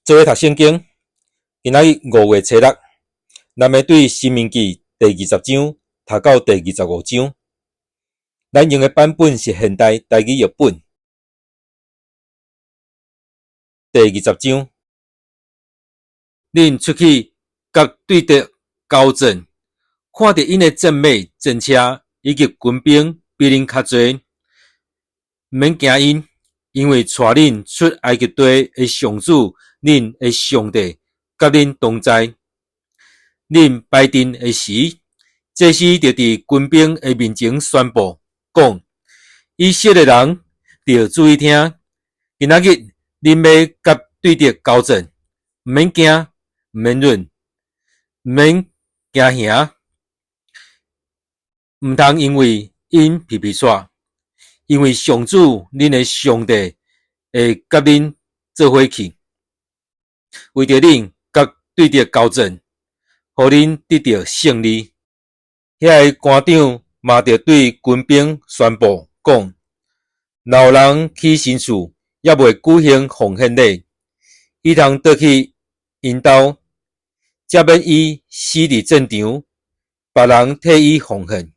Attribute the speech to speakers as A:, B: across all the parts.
A: 做伙讀聖經，今仔日5月初6，咱欲對申命記第二十章讀到第二十五章。咱用的版本是現代台語譯本。第二十章，恁出去佮對敵交戰，看著𪜶的戰馬、戰車以及軍兵比恁較濟，毋免驚𪜶，因為帶恁出埃及地的上主，恁的上帝佮恁同在。恁擺陣的時，祭司著佇軍兵的面前宣布講：以色列人著注意聽，今仔日恁欲佮對敵交戰，毋免驚，毋免忍，毋免驚嚇，毋通因為𪜶皮皮掣，因為上主恁的上帝會佮恁做伙去，為著恁佮對敵交戰，予恁得著勝利。遐个官長嘛著對軍兵宣布講：若有人去神厝，猶未舉行奉獻禮，伊通倒去𪜶兜，才免伊死佇戰場，別人替伊奉獻。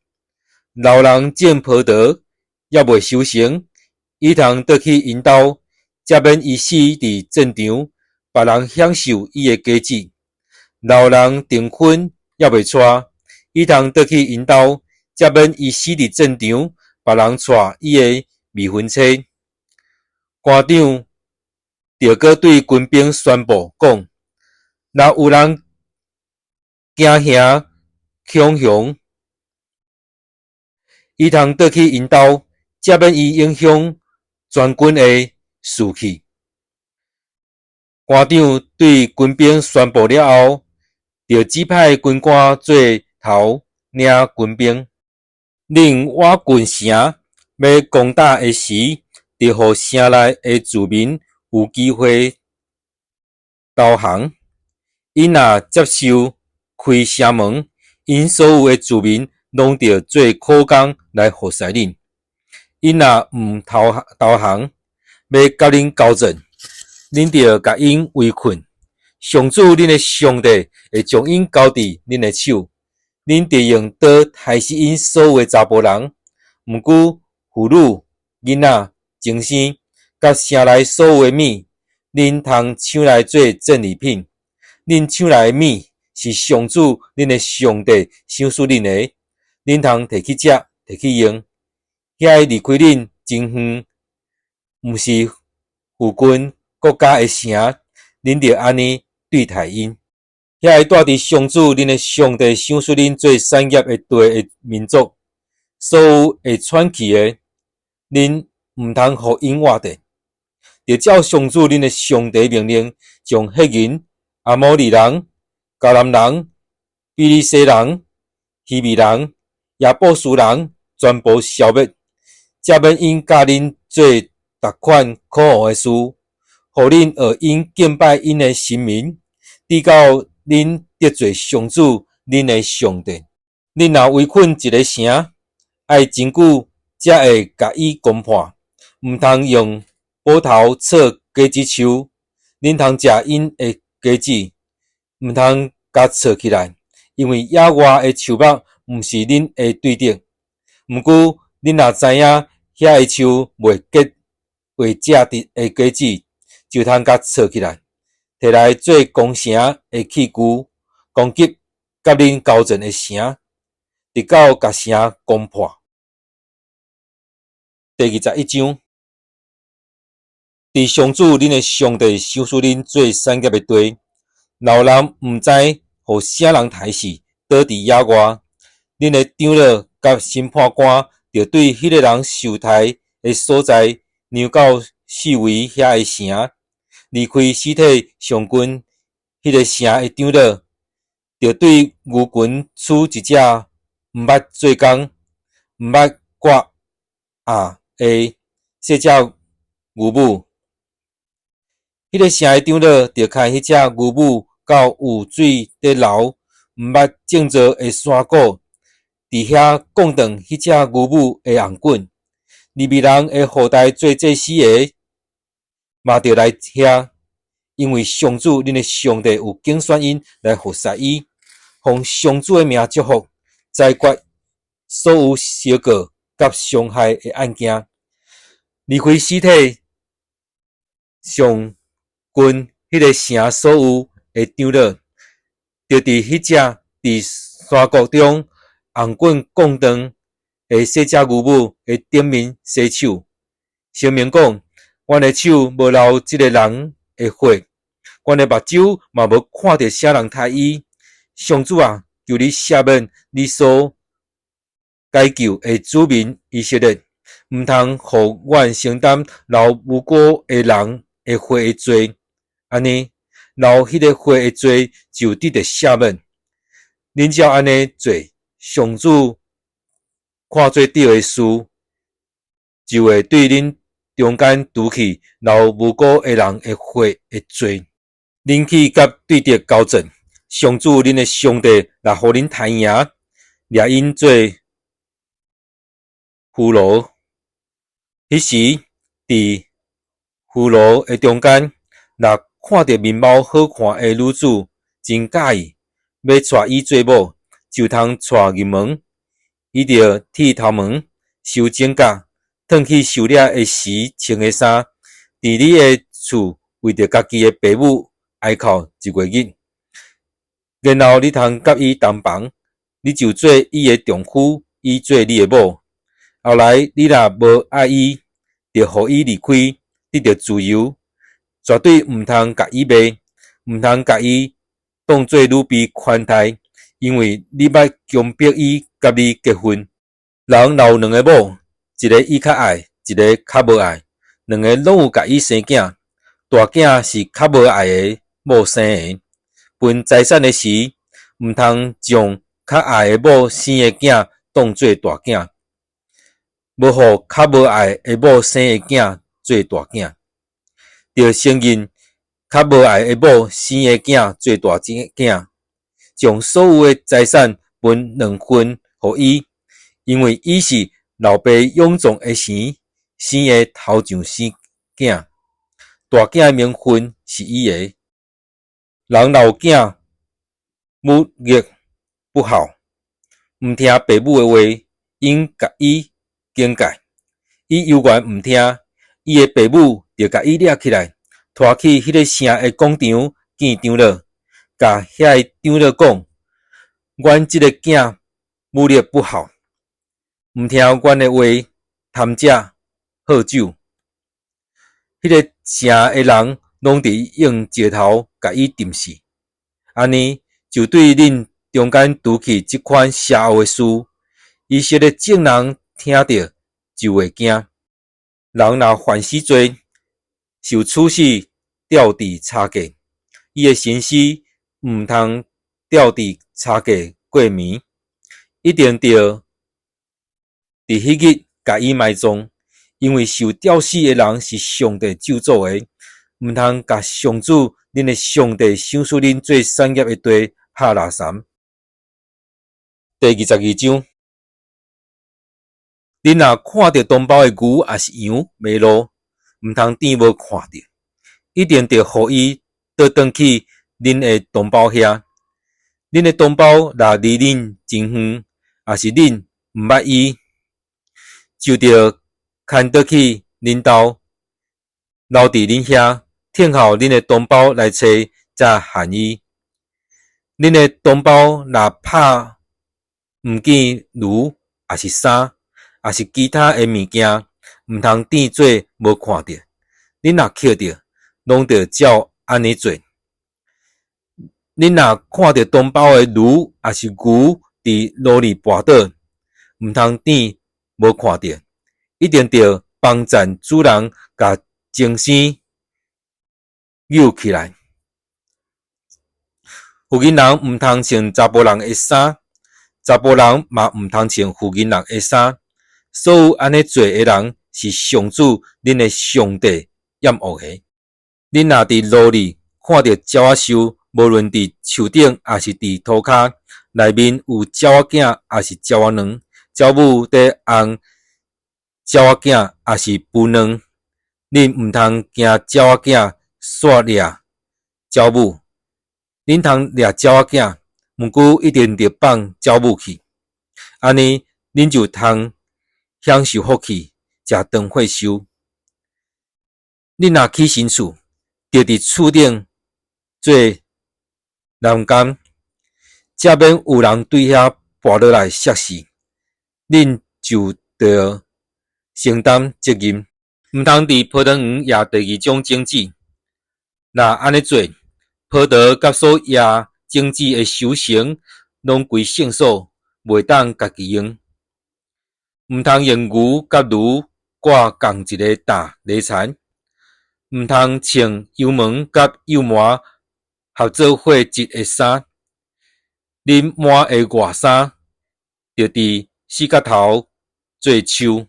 A: 若有人種葡萄，猶未收成，伊通倒去𪜶兜，才免伊死佇戰場，別人享受伊的果子。若有人訂婚猶未娶，伊通倒去𪜶兜，才免伊死佇戰場，別人娶伊的未婚妻。官長著閣對軍兵宣布講：若有人驚嚇恐惶，伊通倒去𪜶兜，才免伊影響全軍的士氣。官長對軍兵宣布了後，著指派軍官做頭領軍兵。恁倚近城欲攻打的時，著予城內的住民有機會投降。𪜶若接受開城門，𪜶所有的住民攏著做苦工來服侍恁。𪜶若毋投降，欲佮恁交戰，恁著共𪜶圍困。上主恁的上帝會將𪜶交佇恁的手，恁著用刀刣死𪜶所有的查埔人。毋過婦女、囡仔、童生，佮城內所有的物，恁通搶來做戰利品。恁搶來的物是上主恁的上帝賞賜恁的，恁通提去食，提去用。遐个離開恁真遠，毋是附近國家的城，恁著按呢對待𪜶。遐个住佇上主恁的上帝賞賜恁做產業的地的民族，所有會喘氣的，恁毋通予𪜶活著。著照上主恁的上帝命令，將赫人、阿摩利人、迦南人、比利洗人、希未人、耶布斯人全部消滅，才免𪜶教恁做逐款可惡的事，予恁學𪜶敬拜𪜶的神明，直到恁得罪上主恁的上帝。恁若圍困一个城，愛真久才會共伊攻破，毋通用斧頭鑿果子樹，恁通食𪜶的果子，毋通共鑿起來，因為野外的樹木毋是恁的對敵。毋過，恁若知影遐个樹袂結會食得的果子，就通共鑿起來，提來做攻城的器具，攻擊佮恁交戰的城，直到共城攻破。第二十一章，佇上主恁的上帝賞賜恁做產業的地，若有人毋知予啥人刣死，倒佇野外，恁的長老佮審判官，著對彼个人受刣的所在量到四圍遐个城，離開屍體上近彼个城的長老，著對牛群取一隻毋捌做工、毋捌割額的細隻牛母。彼个城的長老著牽彼隻牛母到有水佇流、毋捌種植的山谷，佇遐摃斷彼隻牛母的頷頸。利未人的後代做祭司的，嘛著來遐，因為上主恁的上帝有揀選𪜶來服侍伊，奉上主的名祝福，裁決所有相告佮傷害的案件。離開屍體上近彼个城所有的長老，著佇彼隻佇山谷中紅棍摃斷的細隻牛母的頂面洗手，聲明講：阮的手無流這个人的血，阮的目睭嘛無看著啥人刣伊。上主啊，求你赦免你所解救的子民以色列，毋通予阮承擔流無辜的人的血的罪。按呢，流彼个血的罪就得著赦免。恁照按呢做，上主看做對的事，就會對恁中間除去流無辜的人的血的罪。恁去佮對敵交戰，上主恁的上帝若予恁刣贏，掠𪜶做俘虜，彼時佇俘虜的中間，若看著面貌好看的女子，真佮意，欲娶伊做某，就通娶入門。伊著剃頭毛、修指甲、褪去狩獵的時穿的衫，佇你的厝為著家己的爸母哀哭一月日。然後你通佮伊同房，你就做伊的丈夫，伊做你的某。後來你若無愛伊，著予伊離開，得著自由，絕對毋通共伊賣，毋通共伊當做女婢寬待，因為你捌強迫伊佮你結婚。人若有兩个某，一个伊較愛，一个較無愛，兩个攏有共伊生囝，大囝是較無愛的某生的。分財產的時，毋通將較愛的某生的囝當做大囝，無予較無愛的某生的囝做大囝，著承認較無愛的某生的囝做大囝，將所有的財產分兩份予伊，因為伊是老爸勇壯的時生的頭上生囝，大囝的名分是伊的。人若有囝母力不好，毋聽爸母的話，應共伊警戒。伊猶原毋聽，伊的爸母著共伊掠起來，拖去彼个城的廣場見長老，共遐个長老講：阮這个囝母力不好，毋聽阮的話，貪食好酒。彼个城的人攏著用石頭共伊擲死。按呢，就對恁中間除去這款邪惡的事。以色列眾人聽著就會驚。人若犯死罪，受處死，吊佇柴架，伊的身屍毋通吊佇柴架過暝，一定著佇彼日共伊埋葬，因為受吊死的人是上帝咒詛的，毋通共上主恁的上帝賞賜恁做產業的地拍垃圾。第22章，恁若看著同胞的牛抑是羊迷路，毋通佯無看著，一定著予伊倒轉去恁的同胞遐。恁的同胞若離恁真遠，抑是恁毋捌伊，就著牽倒去恁兜，留佇恁遐，等候恁的同胞來揣，才還伊。恁的同胞若拍毋見驢，抑是衫，抑是其他的物件，毋通佯做無看著。恁若抾著，攏著照按呢做。恁若看著同胞的驢抑是牛佇路裡跋倒，毋通佯無看著，一定著幫贊主人，共繩索搝起來。婦人毋通穿查埔人的衫，查埔人嘛毋通穿婦人的衫。所有按呢做的人，是上主恁的上帝厭惡的。恁若佇路裡看著鳥仔獸，無論佇樹頂抑是佇塗跤，內面有鳥仔囝抑是鳥仔卵，鳥母佇甕鳥仔囝抑是孵卵，恁毋通驚鳥仔囝煞掠。鳥母。恁通掠鳥仔囝，毋過一定著放鳥母去，按呢恁就通享受福氣，食長歲壽。恁若起新厝，著佇厝頂做欄杆，才免有人對遐跋落來摔死，恁就著承擔責任。毋通佇葡萄園掖第二種種子。若按呢做，葡萄佮所掖種子的收成，攏歸聖所，袂當家己用。毋通用牛佮驢掛仝一个擔犁田。毋通穿羊毛佮幼毛合做伙織的衫。恁抹的外衫，著佇四角頭做鬚。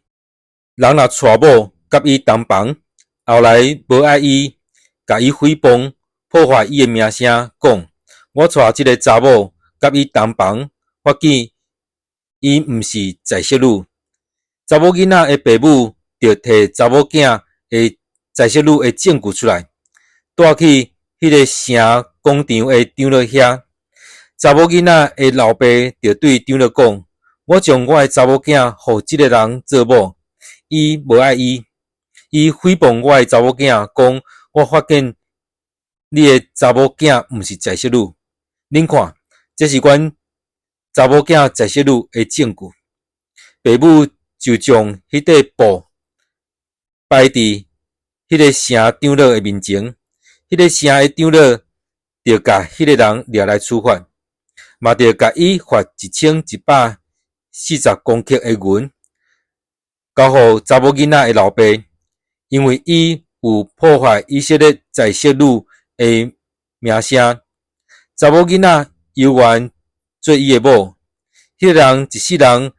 A: 人若娶某佮伊同房，後來無愛伊，共伊誹謗，破壞伊的名聲，講：我娶這个查某佮伊同房，發見伊毋是在室女。查某囡仔的爸母著提查某囝的在室女的證據出來，帶去彼个城廣場的長老遐。查某囡仔的老爸著對長老講：我將我的查某囝予這个人做某，伊無愛伊，伊誹謗我的查某囝，講我發現你的查某囝毋是在室女。恁看，這是阮查某囝在室女的證據。爸母就將彼塊布擺佇彼个城長老的面前，彼个城的長老著共彼个人掠來處罰，嘛著共伊罰1140公克的銀，交予查某囡仔的老爸，因為伊有破壞以色列在室女的名聲。查某囡仔猶原做伊的某，彼个人一世人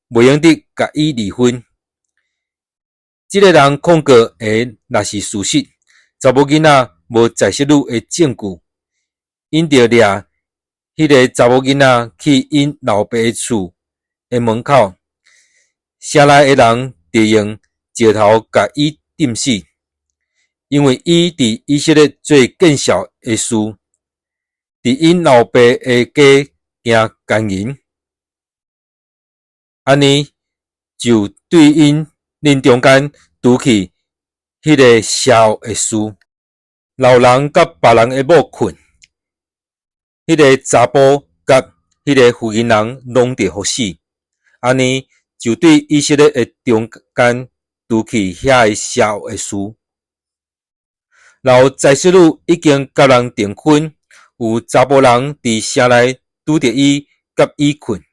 A: 袂用得共伊離婚。這个人控告的若是事實，查某囡仔無在室女的證據，𪜶著掠彼个查某囡仔去𪜶老爸的厝的門口，城內的人著用石頭共伊釘死，因為伊佇以色列做見笑的事，佇𪜶老爸的家行姦淫，按呢就對恁中間除去彼个邪惡的事。若有人佮別人的某睏，彼个查埔佮彼个婦人攏著予死，按呢就對以色列的中間除去遐个邪惡的事。若有在室女已經佮人訂婚，有查埔人佇城內拄著伊佮伊睏，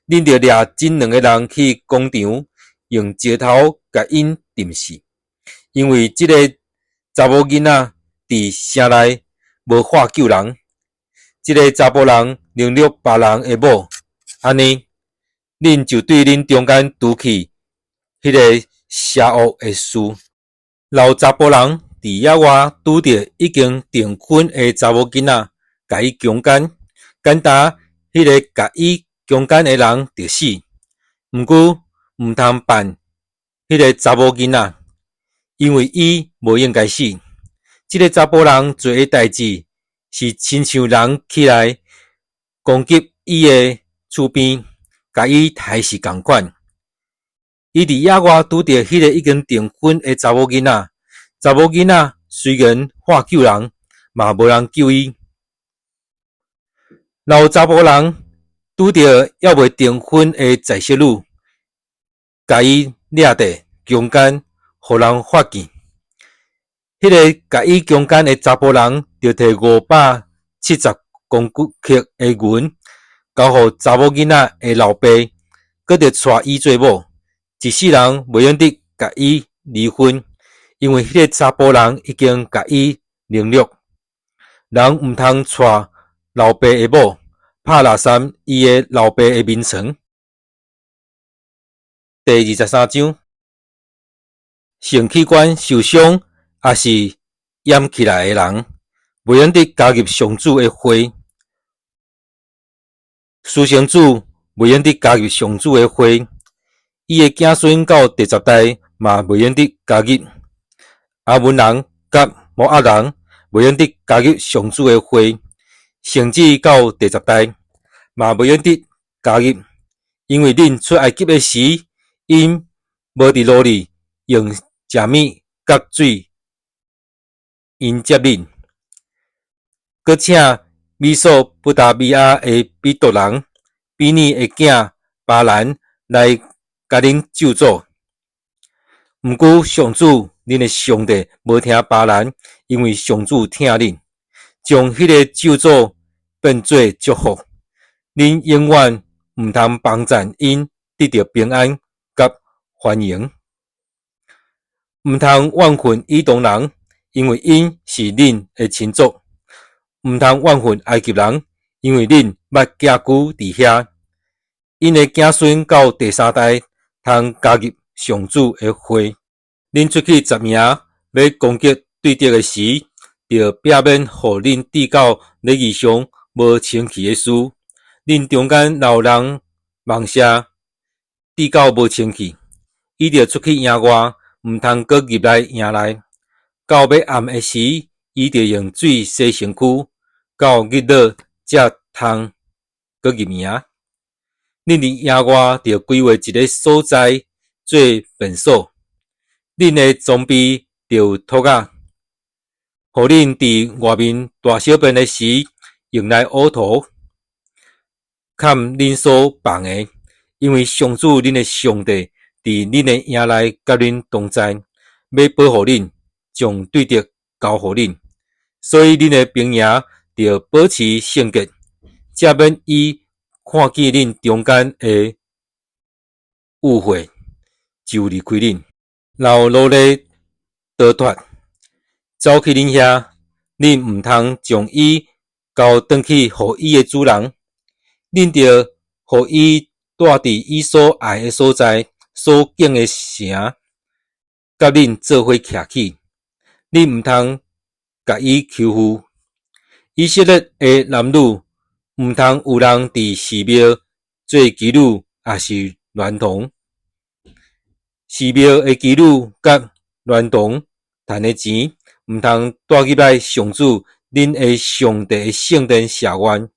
A: 恁著掠這兩个人去廣場，用石頭共𪜶釘死，因為這个查某囡仔佇城內無喝救人，這个查埔人凌辱別人的某，按呢，恁就對恁中間除去彼个邪惡的事。若有查埔人佇野外拄著已經訂婚的查某囡仔，共伊強姦，簡單彼个共伊強姦的人著死，毋過毋通辦彼个查某囡仔，因為伊無應該死。這个查埔人做的代誌是親像人起來攻擊伊的厝邊，共伊刣死仝款。伊佇野外拄著彼个已經訂婚的查某囡仔，查某囡仔雖然喝救人，嘛無人救伊。若有查埔人拄著猶未訂婚的在室女，共伊掠著強姦，予人發現，彼个共伊強姦的查埔人，著提570公克的銀，交予查某囡仔的老爸，閣著娶伊做某，一世人袂用得共伊離婚，因為彼个查埔人已經共伊凌辱。人毋通娶老爸的某，拍垃圾伊的老爸的眠床。第23章，性器官受傷抑是掩起來的人，袂用得加入上主的會。私生子袂用得加入上主的會，伊的子孫到第10代嘛袂用得加入。亞捫人佮摩押人袂用得加入上主的會，甚至到第十代，嘛袂用得加入，因為恁出埃及的時，𪜶無佇路裡用食物佮水迎接恁，閣請美索不達米亞的彼得人比耳的囝巴蘭來共恁咒詛。毋過上主恁的上帝無聽巴蘭，因為上主疼恁，將彼个咒詛變做祝福。恁永遠毋通幫贊𪜶得著平安佮繁榮。毋通怨恨以東人，因為𪜶是恁的親族。毋通怨恨埃及人，因為恁捌寄居佇遐。𪜶的子孫到第三代通加入上主的會。恁出去紮營欲攻擊對敵的時，著避免予恁致到禮儀上無清氣的事。恁中間若有人夢舍致到無清氣，伊著出去營外，毋通閣入來營內。到欲暗的時，伊著用水洗身軀，到日落才通閣入營。恁佇營外著規劃一个所在做便所。恁的裝備著有托仔，予恁佇外面大小便的時用來嘔吐，崁恁所放的。因為上主恁的上帝佇恁的營內佮恁同在，欲保護恁，將對敵交予恁。所以恁的兵營著保持聖潔，才免伊看見恁中間的污穢，就離開恁。若有奴隸逃脫，走去恁遐，恁毋通將伊交轉去予伊的主人，恁著予伊蹛佇伊所愛的所在，所敬的城，佮恁做伙徛起。恁毋通共伊欺負。以色列的男女，毋通有人佇寺廟做妓女，抑是孌童。寺廟的妓女佮孌童趁的錢，毋通帶入來上主恁的上帝的聖殿謝願，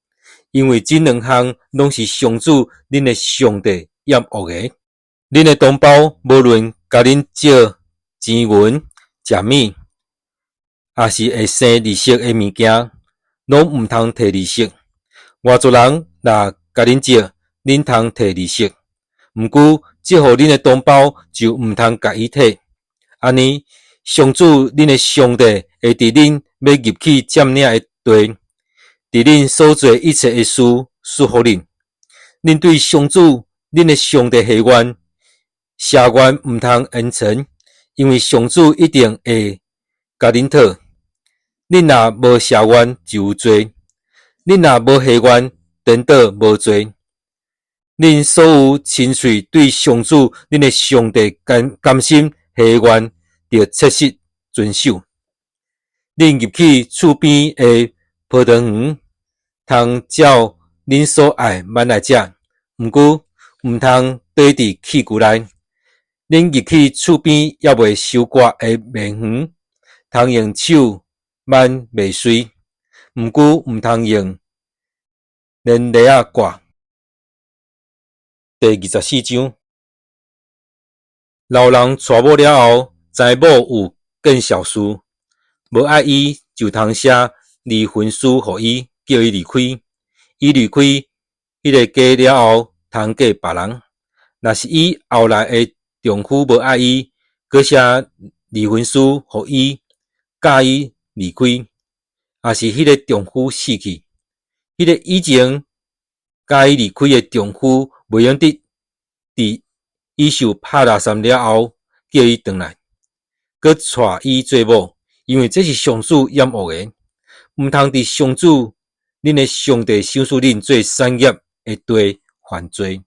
A: 因為這兩項攏是上主恁的上帝厭惡的。恁的同胞無論共恁借錢銀、食物，抑是會生利息的物件，攏毋通提利息。外族人若共恁借，恁通提利息。毋過借予恁的同胞就毋通共伊提。按呢，上主恁的上帝會佇恁欲入去佔領的地，佇恁所做一切的事賜福恁。恁對上主恁的上帝下願，謝願毋通延遲，因為上主一定會共恁討。恁若無謝願就有罪，恁若無下願，顛倒無罪。恁所有親喙對上主恁的上帝甘甘心下願，著切實遵守。恁入去厝邊的葡萄園，通照恁所愛挽來食，毋過毋通綴佇器具內。恁入去厝邊猶未收割的麥園，通用手挽麥穗，毋過毋通用犁犁仔割。第24章，老人娶某了後，知某有見笑事，無愛伊，就通寫離婚書予伊，叫伊離開。伊離開彼个家了後，通嫁別人。若是伊後來的丈夫無愛伊，閣寫離婚書予伊，教伊離開，抑是彼个丈夫死去，彼个以前教伊離開的丈夫，袂用得佇伊受拍垃圾了後，叫伊轉來，閣娶伊做某，因為這是上主厭惡的。毋通佇上主恁的上帝賞賜恁做產業的地犯罪。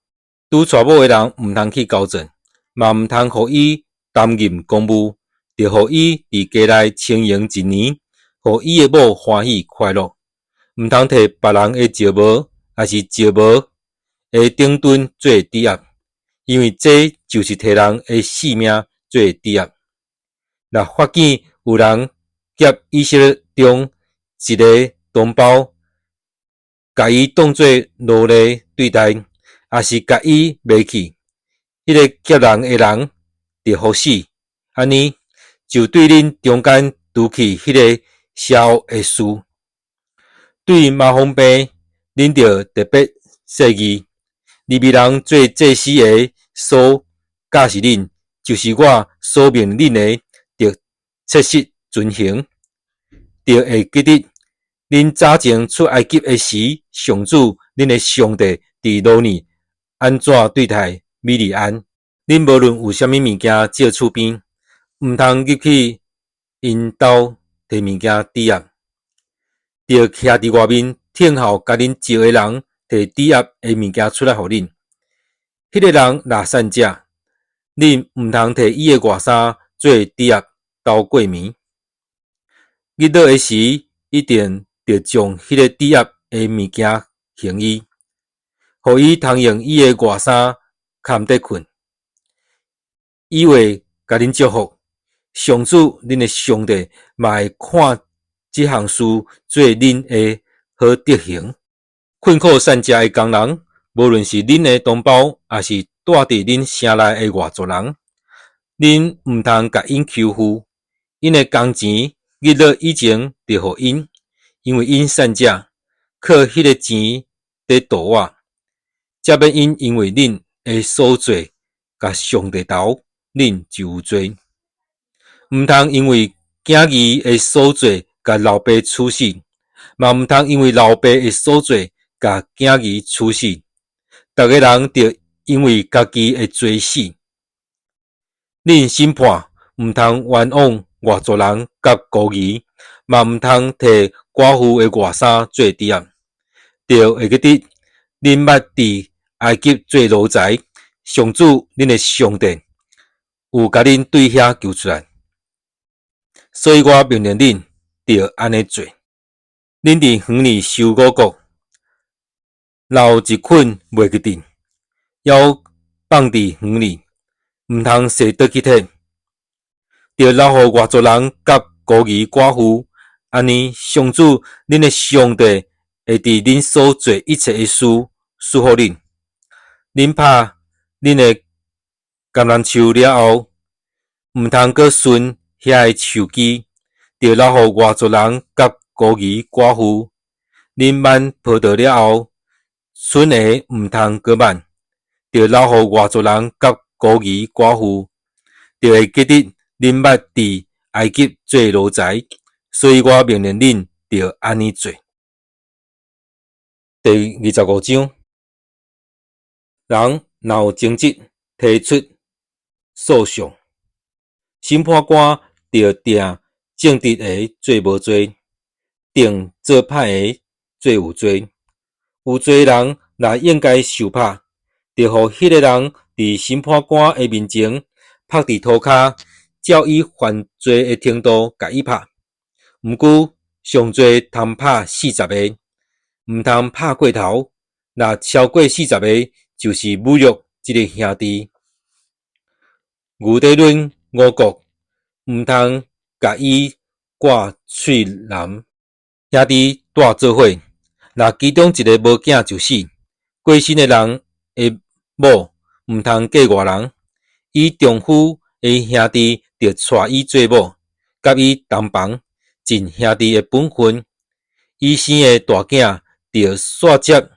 A: 拄娶某的人毋通去交戰，嘛毋通予伊擔任公務，著予伊佇家內清閒一年，予伊的某歡喜快樂。毋通提別人的石磨，抑是石磨的頂墩做抵押，因為這就是提人的性命做抵押。若發見有人劫劫以色列中一个同胞，共伊當做奴隸對待，抑是共伊賣去，彼个劫人的人著予死。按呢，就對恁中間除去彼个邪惡的事。對麻風病，恁著特別細膩。利未人做祭司的所教示恁，就是我所命恁的，著切實遵行。著會記得恁早前出埃及的時，上主恁的上帝佇路裡按怎對待米利暗。恁無論有啥物物件借厝邊，毋通入去𪜶兜提物件抵押，著徛佇外面聽候共恁借的人提抵押的物件出來予恁。彼个人若散借，恁毋通提伊的外衫做抵押斗過暝。日落的時，一定著將彼个抵押的物件還伊，予伊通用伊的外衫崁底睏。伊會共恁祝福，上主恁的上帝嘛會看這項事做恁的好德行。困苦散食的工人，無論是恁的同胞，抑是蹛佇恁城內的外族人，恁毋通共𪜶欺負。𪜶的工錢日落以前著予𪜶，因為𪜶散食，靠彼个錢佇度活。才免𪜶因為恁的所做，共上帝鬥，恁就有罪。毋通因為囝兒的所做，共老爸處死，嘛毋通因為老爸的所做，共囝兒處死。逐个人著因為家己的罪死。恁審判毋通冤枉外族人佮孤兒，嘛毋通提寡婦的外衫做抵押。著會記得恁捌佇埃及做奴才，上主恁的上帝有共恁對遐救出來，所以我命令恁著按呢做。恁佇園裡收五穀，留一捆袂記得，猶放佇園裡，毋通踅倒去提，著留予外族人佮孤兒寡婦。按呢，上主恁的上帝會佇恁所做一切的事賜福恁。恁拍恁的橄欖樹了後，毋通閣揬遐的樹枝，著留予外族人佮孤兒寡婦。恁挽葡萄了後，春的毋通閣挽，著留予外族人佮孤兒寡婦。著會記得恁捌佇埃及做奴才，所以我命令恁著按呢做。第25章，人若有爭執，提出訴訟，審判官著定正直的做無罪，定做歹的做有罪。有罪人若應該受拍，著予彼个人佇審判官的面前拍佇塗跤，照伊犯罪的程度共伊拍。毋過上濟通拍四十下，毋通拍過頭。若超過四十下，就是侮辱這个兄弟。牛佇攆五穀，毋通共伊掛喙籃。兄弟蹛做伙，若其中一个無囝就死，過身的人的某毋通嫁外人。伊丈夫的兄弟著娶伊做某，佮伊同房，盡兄弟的本分。伊生的大囝著紲接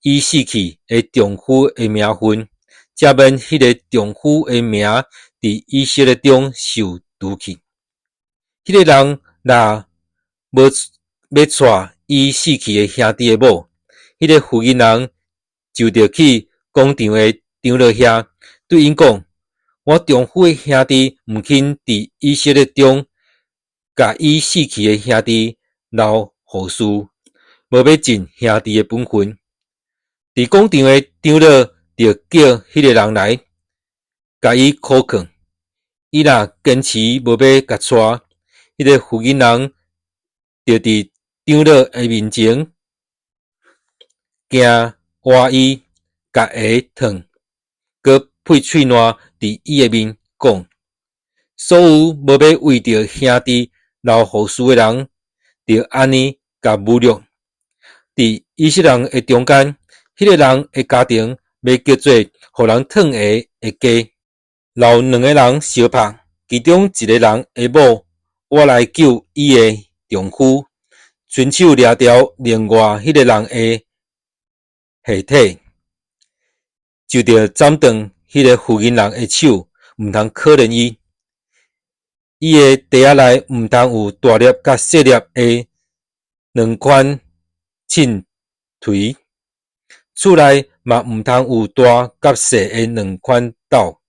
A: 伊死去的丈夫的名分，才免彼个丈夫的名佇以色列中受除去。彼个人若無欲娶伊死去的兄弟的某，彼个婦人人就著去廣場的長老遐，對𪜶講：我丈夫的兄弟毋肯佇以色列中，共伊死去的兄弟留後嗣，無欲盡兄弟的本分。佇廣場的長老著叫彼个人來，共伊苦勸。伊若堅持無欲共娶，彼个婦人人著佇長老的面前，驚倚伊，共鞋脫，閣噴喙瀾佇伊的面，講：所有無欲為著兄弟流雨事的人，著按呢共侮辱。佇以色列人的中間，彼个人的家庭欲叫做予人褪鞋的家。留兩个人相拍，其中一个人的某倚來救伊的丈夫，伸手掠著另外彼个人的下體，就著斬斷彼个婦人的手，毋通可憐伊。伊的袋仔內毋通有大粒佮細粒的兩款秤槌，厝內嘛毋通有大佮細的兩款斗。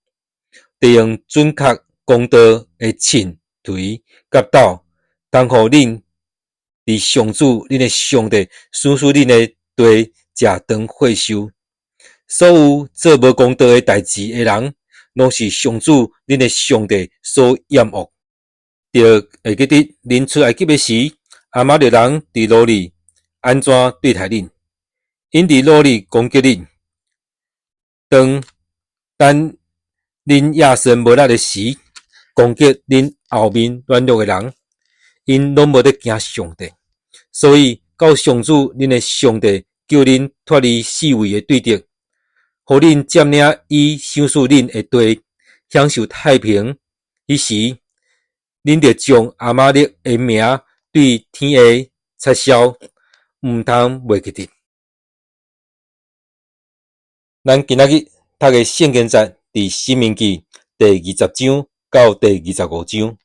A: 著用準確公道的秤槌佮斗，通予恁佇上主恁的上帝賞賜恁的地食長歲壽。所有做無公道的代誌的人，攏是上主恁的上帝所厭惡。著會記得恁出埃及的時，亞瑪力人佇路裡按怎對待恁，𪜶佇路裡攻擊恁。當等恁野身無力的時，攻擊恁後面軟弱的人，𪜶攏無咧驚上帝。所以到上主恁的上帝救恁脫離四圍的對敵，予恁佔領伊賞賜恁的地，享受太平。彼時，恁著將亞瑪力的名對天下撤銷，毋通袂記得。咱今仔日讀的聖經節佇申命記第20章到第25章。